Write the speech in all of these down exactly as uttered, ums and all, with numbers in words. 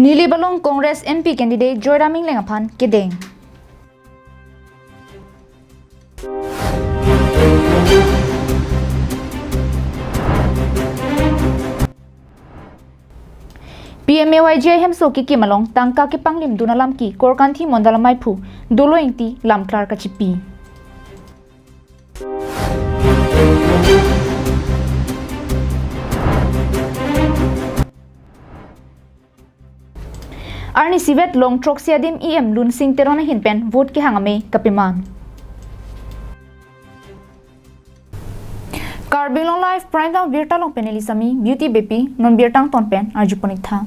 Nilip along Congress M P candidate Joyram Engleng aphan kedeng. P M A Y G I hemso kekim along tangka kepanglimdun alam ke Korkanthi Mondol amaiphu Dolo Ingti lamklar kachipi. Arni isivet long throksi adim E M Lunsing Teron ahin pen vote kehang amei kapeman. Karbi Anglong Live Prime Time birta along pen Elisami, Beauty Beypi, non birta angton pen arjupon-ik tha.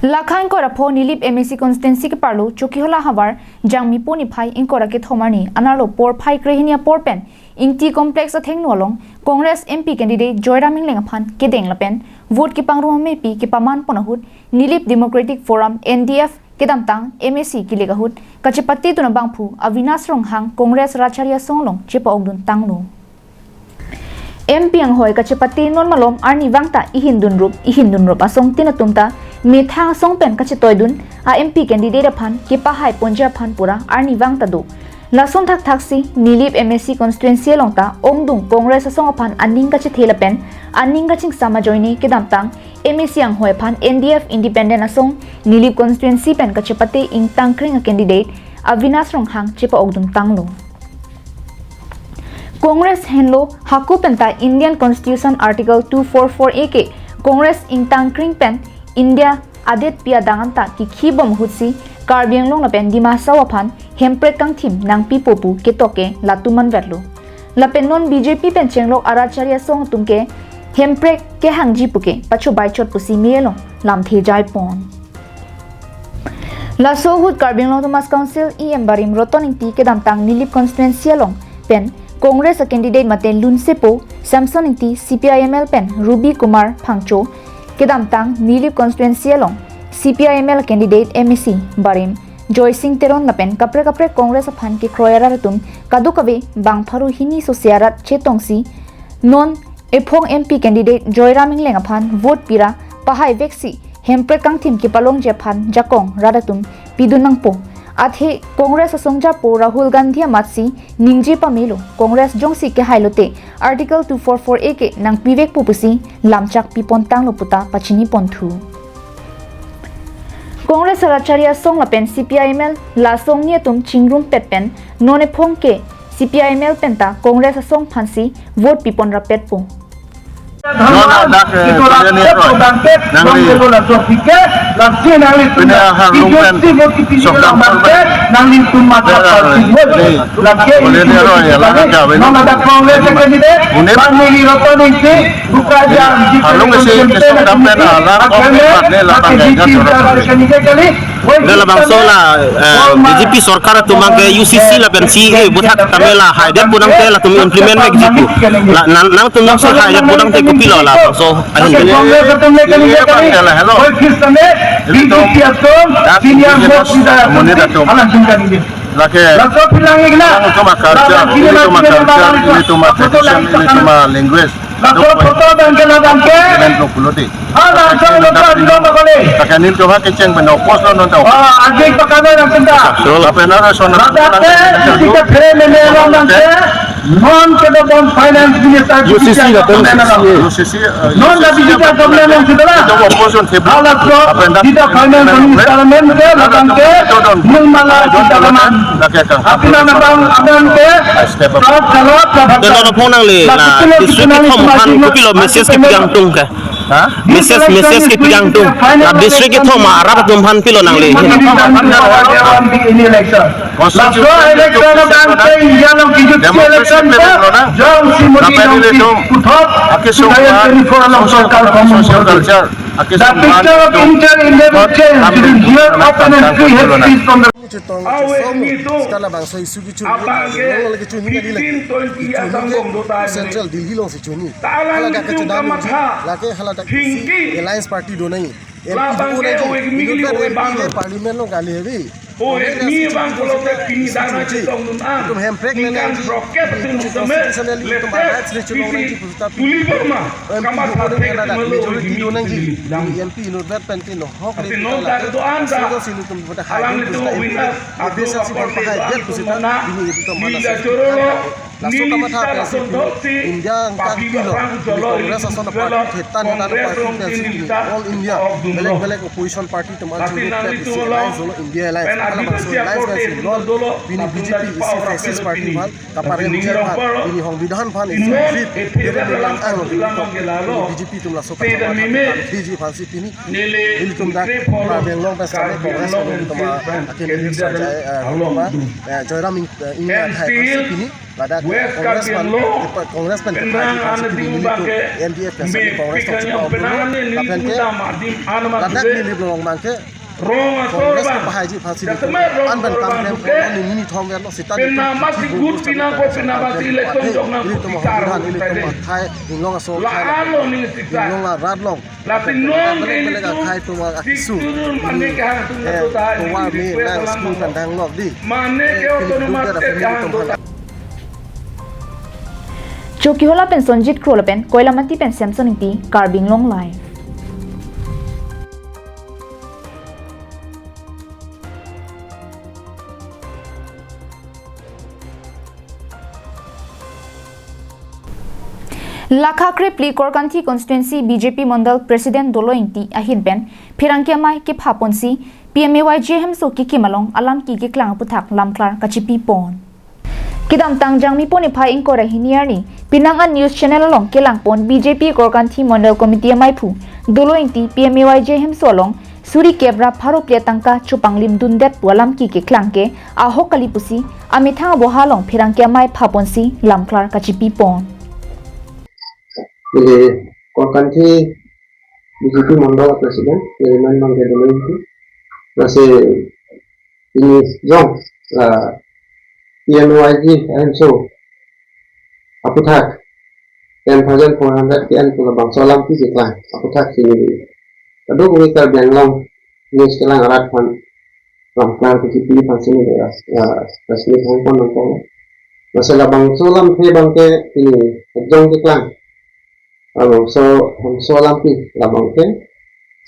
Lakha ingkoi ra pho Nilip M A C constituency keparlo Chokihola havar Jangmipo niphai ingkoi ra kethom arni anerlo porphai krehini apor pen Ingti Complex athengno along Congress M P candidate Joyram Engleng aphan kedeng lapen vote kepangrum ameipi kepaman pon ahut Nilip Democratic Forum, N D F, kedamtang M A C kilik ahut kachepatedun abangphu Avinash Ronghang Congress Ratchari Asong along chepa-okdun tanglo. M P anghoi kachepate non malom arnivang ta ihindunrup ihindunrup asongtin atum ta methang asong pen kachetoidun a M P candidate aphan kepahai ponji aphan pura arnivang ta do. Lason thakthaksi Nilip M A C constituency along ta ongdung Congress asong aphan aning kachethe lapen aning kachingsam ajoine kedamtang M A C anghoi aphan N D F independent asong Nilip constituency pen kachepate ingtangkring a candidate Avinash Ronghang chepa-okdun tanglo. Congress henlo hako pen ta Indian Constitution Article two four four A ke Congress ingtangkring pen India adetpi adang anta kekhibom ahutsi Karbi Anglong lapen Dima Hasao aphan hemprek kangthim nangpipo pu ketok ke latum manvetlo. Lapen non B J P pen chenglok a Ratchari Asong atum ke hemprek kehangji puke pachobai chot pusi me along lamthe jaipon. Laso ahut Karbi Anglong Autonomous Council E M barim Roton Ingti kedamtang Nilip constituency along pen Congress a candidate mate lunsepo Samson Ingti C P I M L pen Ruby Kumar Phangcho kedamtang Nilip constituency along C P I M L candidate M A C barim Joysing Teron lapen kaprek kaprek Congress aphan kekroi arat atum kadokave bang pharo hini sose arat chetongsi non ephong M P candidate Joyram Engleng aphan vote pira pahai veksi hemprek kangthim kepalongji aphan jakong rat atum pidun nangpo. Athe Congress asongjapo Rahul Gandhi amatsi ningje pamelo, Congress jongsi kehai lote Article two four four A ke nangpivekpo pusi lamchak pipon tanglo puta pachiniponthu. Congress a Ratchari Asong lapen C P I M L la asongni atum chingrumpet pen non ephong ke C P I M L pen ta Congress asong aphansi vote pipon rappetpo. Non ladak, eh, ito lang Julian Roy. Ito lang Nangli. Ito lang Sofike, lang si nangli tum. Pini ahar ito lungpen. Si mo kiti sok lang dam market, nangli tum mata. Nangli. Lagi Julian Roy, ya, lang ka, wala. Non ladak Congress candidate, Unik. Bang Nili Roto Ningki, buka jam, Harlung isi, isi sok dam pen, ah, lang Congress, ne, lang Congress, kali. Dak labangso la, eh, B J P sorkar atum abangke U C C lapen C A A buthat tame la haidet pu nangte latum implement vekji pu. La, nang, nangtum nangso haidet pu nangte kopilo labangso ahin. Hello. Hello. Lake, nangtum a-culture, nangtum a-tradition, nangtum a-language. Laso photo abangke labangke. Event lo pulote. Ah, laso lo pa dilo makole. Takan nelitum ha kecheng pen opos lo non ta. Ah, ajik pakana nang tenta. Lapen ara sona. Ladak te, isi ke phere mene lo nang te. Non ke do bom finance minister. U C C la pen. U C C, eh, non la U C C digital government nang sudara. Itu opos lo table. Ah, laso. Lapen dak digital finance minister men ke labangke. Nung mala kita laman. Apina nabang abangke. Step up. Saat salat. Dolo phone nangli la district kethom aphan kopilo message kepi kangtung ke. Ha? Message, message kepi kangtung. La district kethom arat atum aphan pilo nangli. Constitution. Democracy election. Jong si Modi jong si puthot. Social culture. The picture of India will change. You will hear open and free hate speech from the Chetong awe chesom, nito sita labangso issue kecho abangke nang lagi kecho hini kali lagi. Fifteen twenty kecho asam hini ke bom do ta Central Delhi alongsi kecho hini. Talang hala dak kecho dam kamatha. Lake hala dak thinking. Alliance party do nai. M P labangke do nai. Awe kemi kali awe bang. Parliament along kali heavy. Oh, ini bang kalau tak pini dana chetong nun an. Itum hemprek ningkan nangji, prokes itum tum constitutionally itum latest rights rechelong nangji pusita pini. Tuli bang ma, itum kamat hemprek hatek nangji, majority do nangji. Dam. M P inutvet pen tin hok. Tapi le non kita tak lake, do anda. Sehingga sini itum pada alang hai itu pusita winner, M P. Atau B C C apor pahai dia pusita, mana? Ini itum mana? Nila sini jorolo. Laso kamatha pensi pini India angkang pilo, pini Congress ason party thetan hetan party pensi pini all India belek belek opposition party atum an chunit pensi alliance dolo, India Alliance, halabangso alliance pensi non pini B J P isi fascist party aphan, kapareng cher aphan, pini songbidhan aphan isi bip, bip, bip lang ang lo pini kok, pini B J P atum laso kamatha thetan piji aphansi pini nelitum dak Karbi Anglong pen sitame Congress atum atum akin Sanjay, eh, atum, eh, Joyram Ing-, eh, Ingya athai aphansi pini ladak Congress pen, Congress pen kephaiji aphansi pini nelitum N D F pen sitame Congress tong chepahok dolo, lapen ke ladak neli Longlong abang ke Congress kepahaiji aphansi nelitum an pen kam klem, pon nini nithom verlo sita nelitum kithi gu gu sitame Congress pen kam klem, nelitum songbidhan, nelitum athai Inglong aso athai, Inglong arat along. Lapen non belek belek akhai atum akeso. Mane ke hang atum eh, tovar me na school kan dang lok di. Mane ke eh, autonomous state ke hang atum atum. Chokihola pen Sonjit Kro lapen Koilamati pen Samson Ingti, Karbi Anglong Live. Lakha krephli Korkanthi Constituency B J P Mondol President Dolo Ingti ahin pen pherangke amei kepha ponsi P M A Y G hemso kekim along alam ke keklang aphuthak lamklar kachipi pon. Kedamtang Jangmi pon niphai ingkoi ra hini arni penang an news channel along kelang pon B J P Korkanthi Mondol Committee ameiphu Dolo Ingti P M A Y G hemso along suri kep ra pharo phli atangka chopanglim dundet pu alam ke keklang ke ahok kali pusi amethang aboha along pherangke amei pha ponsi lamklar kachipi pon. Neli Korkanthi B J P Mondol President, neli amen abang ke Dolo Ingti. Lasi pini jong la P M A Y G hemso aphuthak ten thousand four hundred K N pu labangso alam ke keklang aphuthak si neli kadokave Karbi Anglong news kelang arat aphan lamklar kachipi aphansi neli ras, eh, press meet hang pon nangkok. Lasi labangso alamthe abang ke pini ekjong keklang. Labangso hemso alam ke labang ke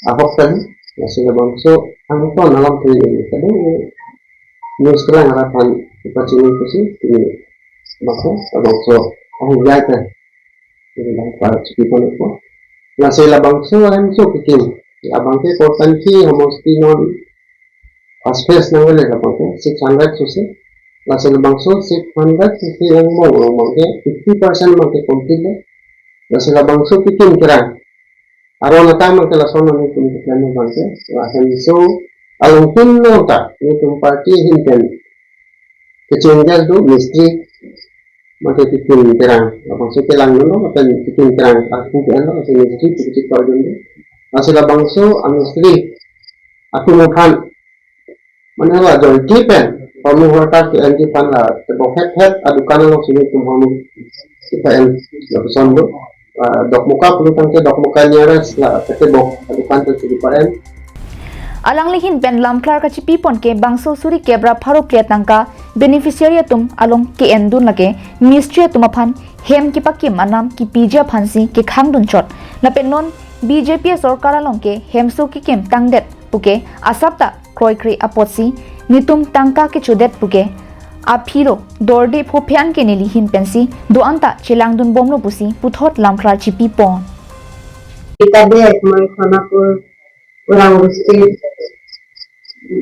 ahok pen, lasi labangso angton alamthe neli kadokave news kelang arat aphan kepachini pusi pini bangso labangso ahok jai pen neli lamklar chipi pon-ikpo. Lasi labangso hemso kekim, labang ke Korkanthi homosti non asphalt nangvele labang ke six hundred sose. Lasi labangso six hundred sose angbong along abang ke fifty percent abang ke complete le. Lasi labangso kekim kerang aron atang abang ke lason nangtum keklem abang ke la hemso along tin nota nelitum party ahin pen kecheng gas do mistri mate kekim kerang, labangso kelang dolo, lapen kekim kerang aku ke ano, lasi mistri pu kechik kau dun do. Lasi labangso amistri atum aphan mane la jolti pen, hormu horkar ke-en aphan la tebok het het adukan alongsi nelitum hormu kepa-en lapuson do. Ah, Dokmoka pulo tangte Dokmoka nearest la ketebok adukan pensi kepa-en. Alangli ahin pen lamklar kachipi pon ke bangso suri kep ra pharo phli atangka beneficiary atum along ke-en dun lake mistri atum aphan hem kepakim anam kepiji aphansi kekhang dunchot. Lapen non B J P asorkar along ke hemso kekim tangdet puke asap ta kroikre apotsi nelitum tangka kechodet puke aphiro dorde phophe an ke neli ahin pensi do-an ta chelang dunbomlo pusi puthot lamklar chipi pon. Gita Deb, মই সোণাপুৰ ওৰাং বস্তি।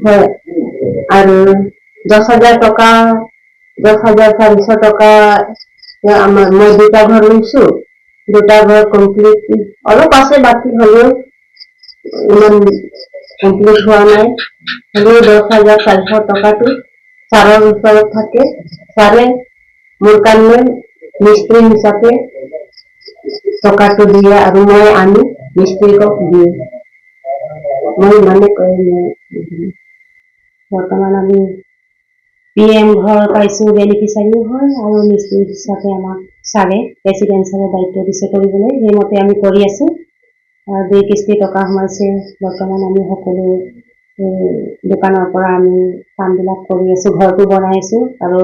হয়, আৰু দহ হাজাৰ টকা, দহ হাজাৰ চাৰিশ টকা আমাৰ, মই দুটা ঘৰ লৈছো, দুটা ঘৰ কমপ্লিট, অলপ আছে বাকী, হ'লেও ইমান কমপ্লিট হোৱা নাই, হ'লেও দহ হাজাৰ চাৰিশ টকাটো ছাৰৰ ওচৰত থাকে, ছাৰে মোৰ কাৰণে মিস্ত্ৰী হিচাপে টকাটো দিয়ে আৰু মই আনি মিস্ত্ৰীকক দিওঁ। মই ইমানে কৈ মই বৰ্তমান আমি পি এম ঘৰ পাইছো, বেনিফিচিয়াৰীও হয় আৰু মিস্ত্ৰী হিচাপে আমাক ছাৰে, প্ৰেচিডেণ্ট ছাৰে দায়িত্ব দিছে কৰিবলৈ, সেইমতে আমি কৰি আছো। আহ, দুই কিস্তি টকা সোমাইছে, বৰ্তমান আমি সকলো এই দোকানৰ পৰা আমি কামবিলাক কৰি আছো, ঘৰটো বনাই আছো আৰু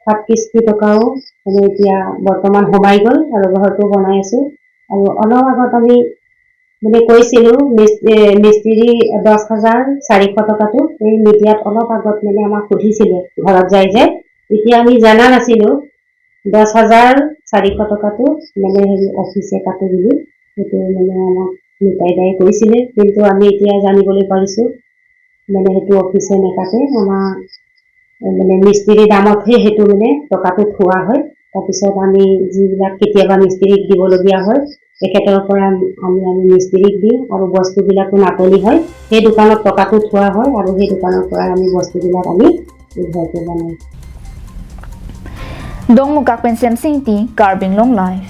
সাত কিস্তি টকাও মানে এতিয়া বৰ্তমান সোমাই গ'ল আৰু ঘৰটো বনাই আছো। আৰু অলপ আগত আমি মানে কৈছিলো মিস-, এ, মিস্ত্ৰী দহ হাজাৰ চাৰিশ টকাটো এই মিডিয়াত অলপ আগত মানে আমাক সুধিছিলে ঘৰত যাই যে, এতিয়া আমি জানা নাছিলো দহ হাজাৰ চাৰিশ টকাটো মানে হেৰি অফিচে কাটে বুলি, সেইটো মানে আমাক নিতাই দাই কৈছিলে, কিন্তু আমি এতিয়া জানিবলৈ পাৰিছো মানে সেইটো অফিচে নেকাটে, আমাৰ মানে মিস্ত্ৰী দামতহে সেইটো মানে টকাটো থোৱা হয়। তাৰপিছত আমি যিবিলাক কেতিয়াবা মিস্ত্ৰীক দিবলগীয়া হয়, তেখেতৰ পৰা আমি, আমি মিস্ত্ৰীক দিওঁ আৰু বস্তুবিলাকো নাটনি হয়, সেই দোকানত টকাটো থোৱা হয় আৰু সেই দোকানৰ পৰা আমি বস্তুবিলাক আনি এই ঘৰটো বনাওঁ। Dongmukak pen Semsing Ingti, Karbi Anglong Live.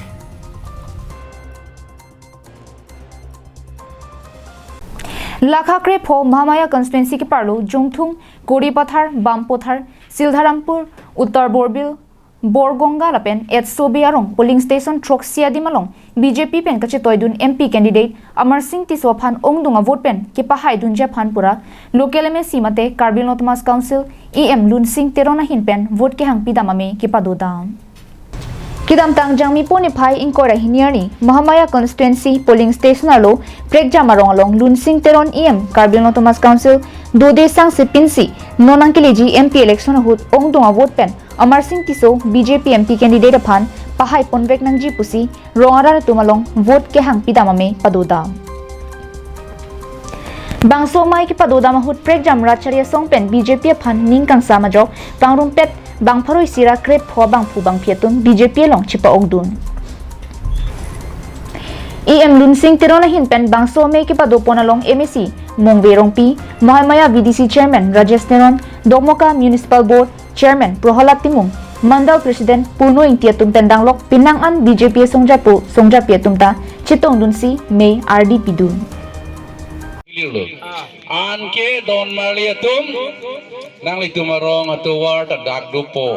Lakha krepho Mahamaya constituency keparlo Jongthung, Koripathar, Bampothar, Sildharampur, Uttar Borbil, Borgonga lapen Etsobe arong polling station throksi adim along B J P pen kachetoidun M P candidate Amarsing Tisso aphan ongdung avote pen kepahaidunji aphan pura local M A C mate Karbi Anglong Autonomous Council E M Lunsing Teron ahin pen vote kehang pidam amei kepadodam. Kedamtang Jangmi po niphai ingkoi ra hini arni Mahamaya constituency polling station arlo Prekjam arong along Lunsing Teron E M Karbi Anglong Autonomous Council dode sangse pinsi non nangkeleji M P election ahut ongdung avote pen Amarsing Tisso B J P M P candidate aphan pahai ponvek nangji pusi rong arat atum along vote kehang pidam amei padodam. Bangso amei kepadodam ahut Prekjam Ratchari Asong pen B J P aphan ning kangsam ajok pangrumpet bang pharo isi ra krepho bangphu bangphi atum B J P along chepa-okdun. E M Lunsing Teron ahin pen bangso amei kepadopon along M A C Mongve Rongpi, Mahamaya V D C Chairman Rajesh Teron, Dongmukak Municipal Board Chairman Prohalad Timung, Mandal President Purno Ingti atum pen danglok penang an B J P songjapo songjapi atum ta chetongdunsi mei ardi pidun. Clear lo. Anke don marli atum, nanglitum arong atovar ta dak dopo.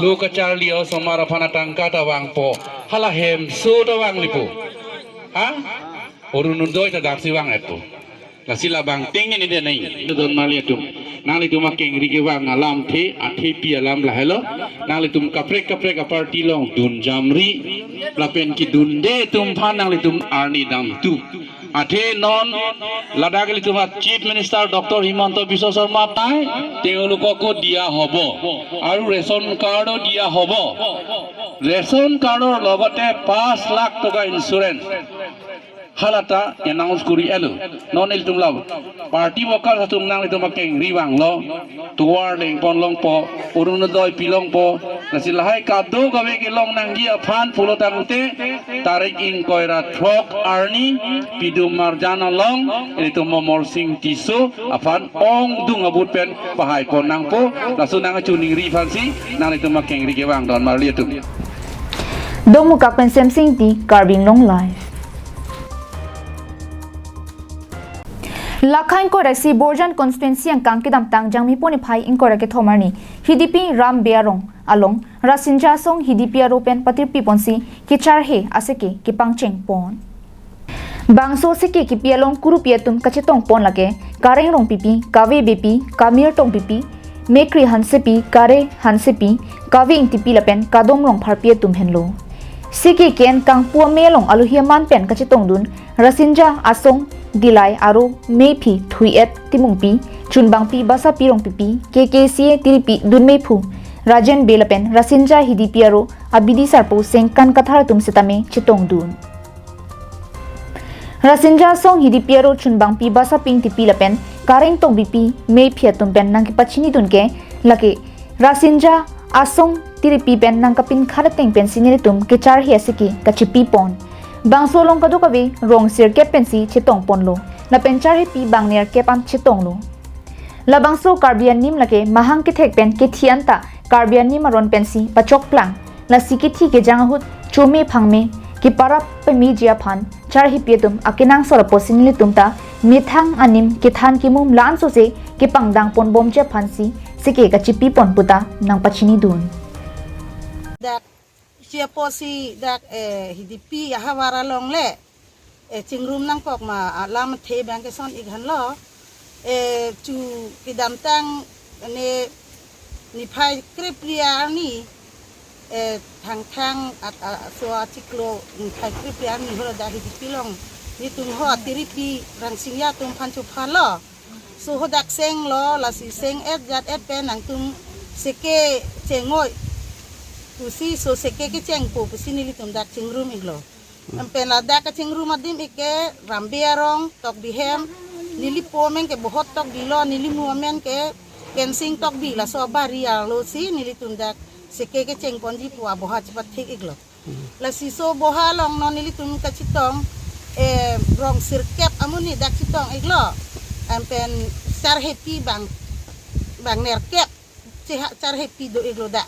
Lo kacharli osomar aphan atangka ta vangpo. Hala hemso ta vanglipo. Ha? Orunodoi ta daksi vang-etpo. Lasi labang ting ni de nai. Don marli atum. Nanglitum akengri kevang alamthe, athepi alam lahelo. Nanglitum kaprek kaprek aparty along dunjamri. Lapen kedunde atum aphan nanglitum arni damthu. Athe non ladak ilitum a Chief Minister Doctor Himanta Biswa Sarma tai, তেওঁলোকক দিয়া হ'ব আৰু ৰেচন কাৰ্ডো দিয়া হ'ব। ৰেচন কাৰ্ডৰ লগতে পাঁচ লাখ টকা ইঞ্চুৰেঞ্চ হালাতা এনাউন্স কৰি এলো। Non ilitum la party workers atum nanglitum akengri vanglo, tovar lengpon longpo, Orunodoi pilongpo, lasi lahai kadokave kelong nangji aphan pulo tangte, tarik ingkoi ra throk arni, pidum marjan along, ilitum Amarsing Tisso aphan ongdung avote pen pahaipon nangpo, laso nangchiningri aphansi, nanglitum akengri kevang don marli atum. Dongmukak pen Semsing Ingti, Karbi Anglong Live. Lakha ingkoi ra isi Borjan constituency angkang kedamtang Jangmi po niphai ingkoi ra kethom arni Hidipi Ram Bey arong along Rasinja Asong Hidipi aro pen patirpi ponsi kecharhe aseke kepangcheng pon. Bangso aseke kepi along kurupi atum kachetong pon lake Kareng Rongpipi, Kave Beypi, Kamir Tongpipi, Mekri Hansepi, Kare Hansepi, Kave Ingtipi lapen Kadom Rongpharpi atum henlo. Aseke ke-en kangpu amei along alohi aman pen kachetongdun Rasinja Asong Dillai aro meiphi Thui-et Timungpi, Chunbangpi Basapi Rongpipi, K K C A tiripi dunmeiphu Rajen Bey lapen Rasinja Hidipi aro abidi sarpo Sengkan Kathar atum setame chetongdun. Rasinja Asong Hidipi aro Chunbangpi Basapi Ingtipi lapen Kareng Tongpipi meiphi atum pen nangkepachinidun ke lake Rasinja Asong tiripi pen nangkapinkhat ateng pensi nelitum kecharhe aseke kachipi pon. Bangso along kadokave rong sirkep pensi chetong ponlo. Lapen charhepi bang nerkep an chetonglo. Labangso Karbi anim lake mahang kethek pen kethi anta Karbi anim aron pensi pachokplang. Lasi kethi kejang ahut chome phangme keparap pameji aphan charhepi atum akenangsot apotsi nelitum ta methang anim kethan kemum la-an sose kepangdang ponbomji aphansi aseke kachipi pon puta nangpachinidun. Dak isi apotsi dak, eh, Hidipi ahavar along le, eh, chingrum nangkok ma alamthe abang ke son-ik henlo. Eh, chu kedamtang ne niphai krephli arni, eh, Thangthang at, a, so achiklo niphai krephli arni ho dak Hidipi along nelitum ho atiripi Rangsingja atum aphan chophan lo. So ho dak seng lo, lasi seng-et jat-et pen nangtum seke cheng-oi pusi, so seke kechengpo pusi nelitum dak chingrum iklo. Anpen ladak kachingrum adim ik ke Rambe arong Tokbi hem, neli po amen ke Bohot Tokbi lo, neli mu amen ke Kensing Tokbi, laso abari arlo si nelitum dak seke kechengponji pu aboha chepathik iklo. Lasi so boha along non nelitum kachetong, eh, rong sirkep amonit dak chetong iklo. Anpen charhepi bang, bang nerkep, cheha charhepi do iklo dak.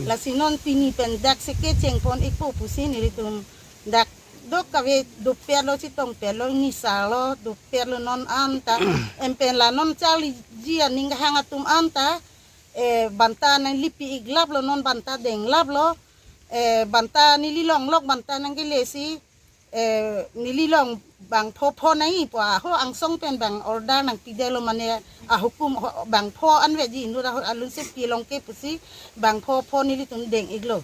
Lasi non pini pen dak seke chengpon ikpo pusi nelitum dak dok kave dopet lo, chetongpet lo, nisa lo, dopet lo non anta. Anpen la non charliji aning kehang atum anta, eh, banta nanglipi iklap lo, non banta denglap lo, eh, banta neli longlok banta nangkele si, eh, neli long bang pho pho nangji pu aho angsong pen bang order nangpidetlo, mane ahukum ho, bang pho anveji inut ahut alun si pi long ke pusi bang pho pho nelitum deng iklo.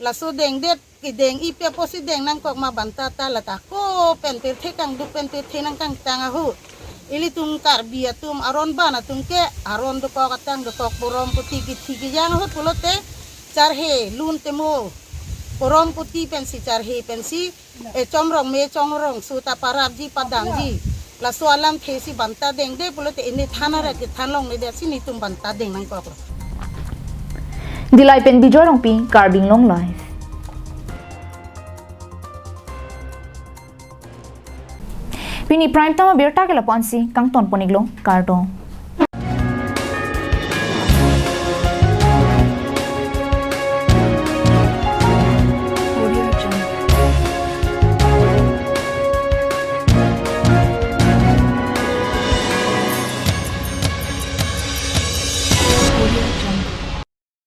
Laso dengdet kedeng-i pi apotsi deng nangkok ma banta ta, lata ko pen pirthe kangduk pen pirthe nangkangtang ahut ilitum Karbi atum aron ban atum ke aron dokok atang dokok, porom puti kithi kejang ahut pulote charhe lun temo, porom puti pensi charhe pensi, eh, chomrong me chomrong su ta parapji padamji. Laso alamthe si banta dengde pulote ini thana ra ke than longledet si nelitum banta deng nangkoklo. Dillai pen Bijoy Rongpi, Karbi Anglong Live. Pini prime time abirta ke lapu-an si kangtonpon iklo, kardom.